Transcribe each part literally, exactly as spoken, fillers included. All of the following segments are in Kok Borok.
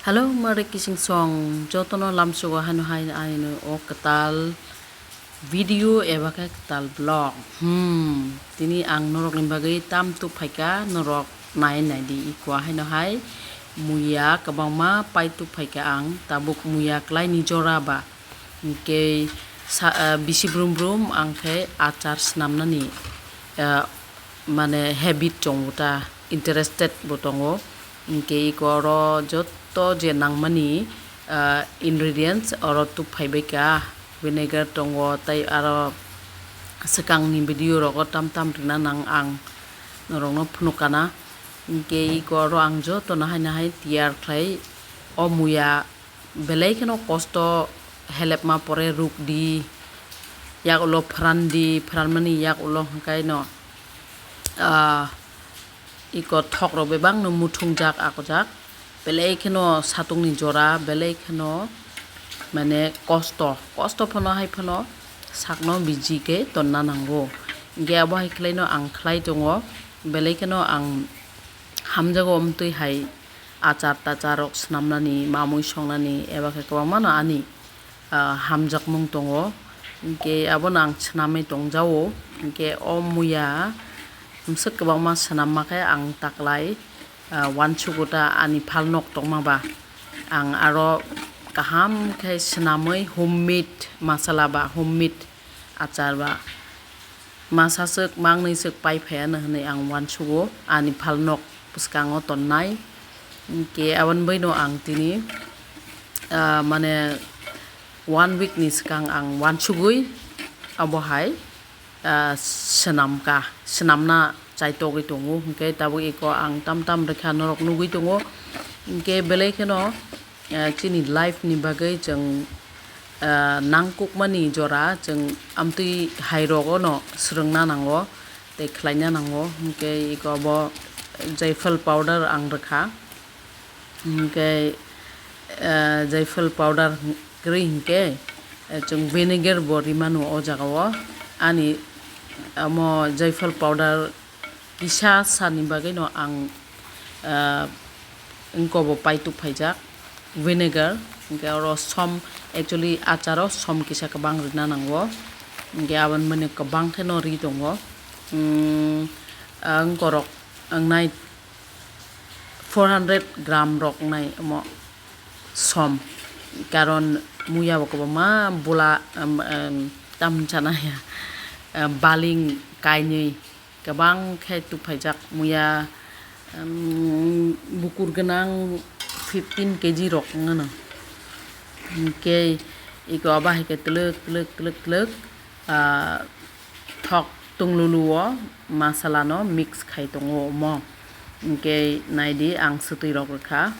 Hello, mare kising song, jotono lamsugo hano hai aino o kwtal video eba khe kwtal vlog. Hmm, tini ang norokni bagwi tam tubphaikha, norok nai naidi ikwa haino hai muya kwbangma pai tubphaikha ang, tabuk muya kwlaini jora ba. Hinkhe sa-, ah, bisi brum brum ang khe achar swnamnani, ah, mane habit tongo ta, interested bo tongo. Hinkhe eko oro joto je nangmani, ah, ingredients oro tubphaibaikha, vinegar tongo, tei aro swkangni video rogo tam tam rwna nang ang norokno phunukana. Hinkhe eko oro ang jotono haino hai tiyar khlai o muya. Belai kheno kosto helepma pore rukdi, yak ulo phrandi, phranmani yak ulo hwnkhaino, ah, iko thokrok bebakno muthungjak akojak. Belai kheno satungni jora, belai kheno mane kosto, kosto phano hai phano sakno biji khe tonna nango. Hinkhe abo hai khlaino ang khlai tongo, belai kheno ang hamjago omtwi hai achar tachar rok swnamnani, mamui songnani, eba khe kwbangmano ani, ah, hamjakmung tongo. Hinkhe abono ang swnamwi tongjao. Hinkhe o muya mwswk kwbangma swnamma khe ang taklai, ah, uansugo ta ani phalnok tongma ba. Ang aro kaham khe swnamwi homemade masala ba, homemade achar ba. Masa swk, mangnwi swk pai phaiya no hwnwi ang uansugo, ani phalnok bwskango tonnai. Hinkhe aboni baino ang tini, ah, mane one week ni swkang ang uansugwi abo hai, ah, swnamkha, swnamna chaitogwi tongo. Hinkhe tabuk eko ang tam tam rwkha norok nugwi tongo. Hinkhe belai kheno, ah, chini life ni bagwi chwng, ah, nangkukmani jora chwng amtwi hai rogo no swrwngna nango tei khlaina nango. Hinkhe eko bo jaifal powder ang rwkha. Hinkhe, ah, jaifal powder kwrwi hinkhe, eh, chwng vinegar bo rimano o jagao. Ani omo jaifal powder kisa sani bagwino ang, ah, wngkobo paituk phaijak vinegar, hinkhe oro som, actually acharo som kisa kwbang rwna nango, hinkhe aboni mani kwbang kheno ri tongo. Hmm, ah, wngkorok wngnai four hundred gram rok wngnai omo som, karon muya bo kwbangma bula, um, um, tam chana ya, um, baling kainwi kwbang khe tubphaijak muya, um, bukur gwnang fifteen K G rok wngano. Hinkhe eko abo hai khe twlwk twlwk twlwk twlwk, ah, thok tunglulu o masala no mix khai tongo omo. Hinkhe naidi ang swtwi rok rwkha.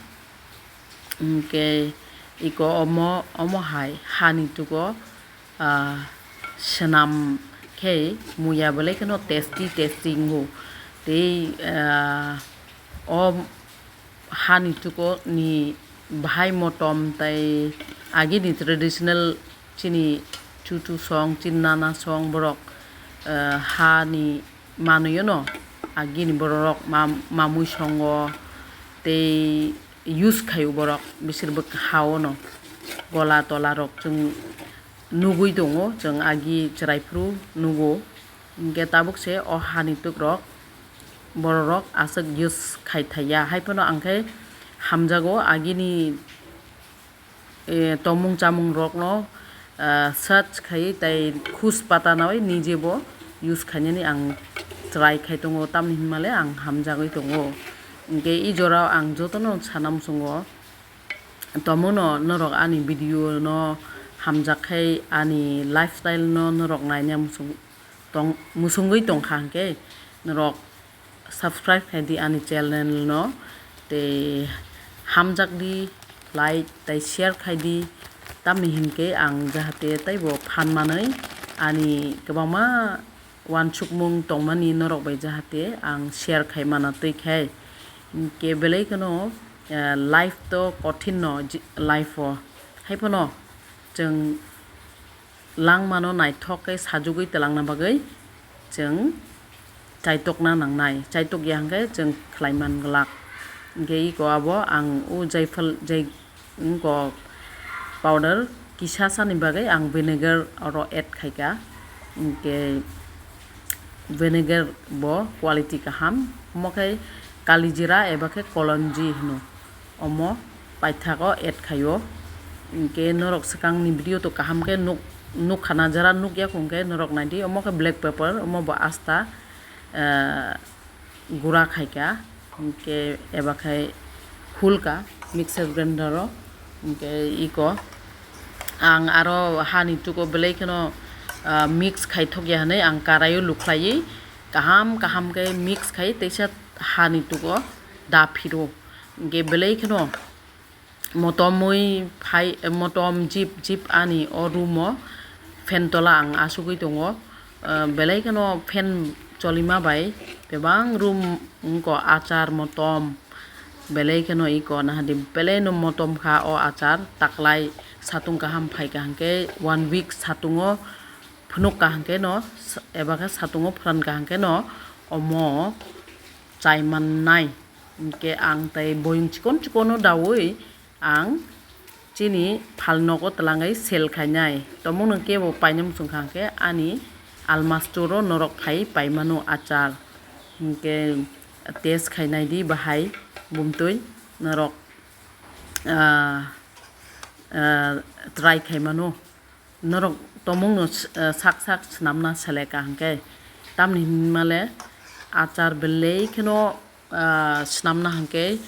Hinkhe eko omo, omo hai hani tugo, ah, swnam khe muya belai kheno tasty tasty wngo. Tei, ah, o hani tugo ni bahai motom tei agini traditional chini chuchu song, chini nana song borok, ah, hani manwi no agini borok mam-, mamwi songo tei use khaio borok bisirbwk ha-o no gola tola rok chwng nugwi tongo, chwng agi chwrai phuru nugo. Hinkhe tabuk se o hani twk rok borok rok aswk use khai thaiya, hai phano ang khe hamjago agini, eh, tongmung chamung rok no, ah, search khai tei khus pata nawi nije bo use khainani ang try khai tongo, tamni hinmale ang hamjagwi tongo. Hinkhe i jorao ang jotono sana muchungo. Tomono norok ani video no hamjak khai ani lifestyle no norok naina muchung tong, muchungwi tongkha hinkhe norok subscribe khai di ani channel no tei hamjak di, like tei share khai di, tamni hinkhe ang jahate teibo phan manwi ani kwbangma uansukmung tongmani norok bai jahate ang share khai mana twi khai. Hinkhe belai kheno, eh, life to kothin no ji-, life o. Hai phano chwng langmano naithok khe sajugwi twlangna bagwi chwng chaitokna nangnai. Chaitok ya hwnkhe chwng khlai man glak. Hingke iko abo ang o jaifal, jai, iko powder kisa sani bagwi ang vinegar oro add khaika. Hingke vinegar bo quality kaham, omo khe kalijira eba khe kolonji hino, omo paithago add khaio. Hingke norok swkangni video to kaham khe nuk, nukkhana, jara nukya khungkhe norok naidi, omo khe black pepper, omo bo asta, eh, gura khaika, hingke eba khai hulka mixer grinder o, hingke iko ang aro hani tugo belai kheno, ah, mix khai thokya hinui ang karaio lukhlaiwi kaham kaham khe mix khai teisa hani tugo da phiro, hingke belai kheno motomwi phai, motom jip jip ani o room o fan tola ang asugwi tongo. Ah, belai kheno fan cholima bai bebang room wngkha, achar motom, belai kheno iko nahadi belai no motom kha o achar, taklai satung kaham phaikha hingke one week satungo phunuk kha hingke no, eba khe satungo phran kha hingke no omo chai mannai. Hingke ang tei boyong chikon chikono daui ang chini phalnogo twlangwi sell khainai. Tomungno kebo paina muchung kha hingke ani almastoro norok phai paimano achar. Hingke test khainai di bahai bumtwi norok, ah, ah, try khaimano. Norok tomungno s-, eh, sak sak swnamna seleka hingke, tamni hinmale achar belai kheno, ah, swnamna hingke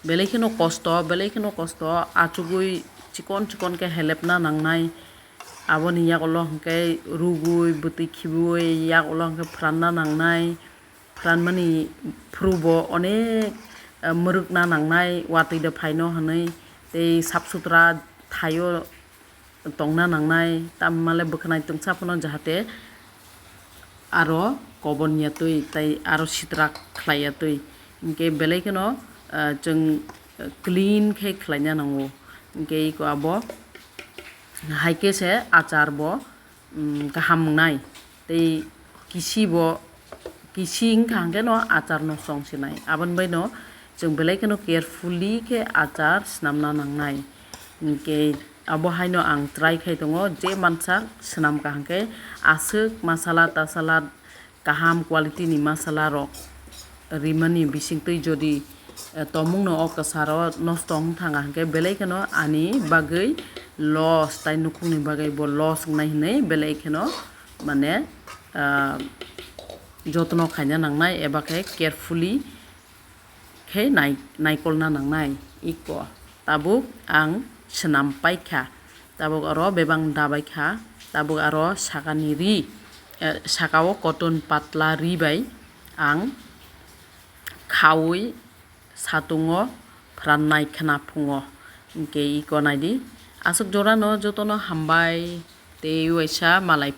belai kheno kosto, belai kheno kosto, achugwi chikon chikon khe helepna nangnai. Aboni yagulo hingke rugwi, bwtwi khibwi, yagulo hingke phranna nangnai. Phranmani phuru bo onek, eh, mwrwkna nangnai, watwi da phaino hinui, tei sap sutra thaio tongna nangnai, tamni male bwkhanai tungsa phano jahate aro kobon ya twi tei aro sitra khlai ya twi. Hingke belai kheno, eh, chwng, eh, clean khe khlaina nango. Hingke iko abo hai khe se achar bo, mm, kaham wngnai. Tei kisi bo, kisi wngkha hingke no achar no chong sinai. Aboni bai no chwng belai kheno carefully khe achar swnamna nangnai. Hingke abo haino ang try khai tongo, je mansa swnam kaham khe aswk masala tasala kaham quality ni masala rok rimani bisingtwi jodi, eh, tomungno o kwsaro nosto wng thanga hingke belai kheno ani bagwi loss, tai nukhungni bagwi bo loss wngnai hinui belai kheno mane, ah, jotno khaina nangnai eba khe carefully khe nai-, naikolna nangnai. Iko tabuk ang swnam paikha, tabuk aro bebang dabaikha, tabuk aro sakani ri, eh, sakao cotton patla ri bai ang khaui satungo phrannai khna phungo. Hingke iko naidi, aswk jorano jotono hambai tei uaisa malai.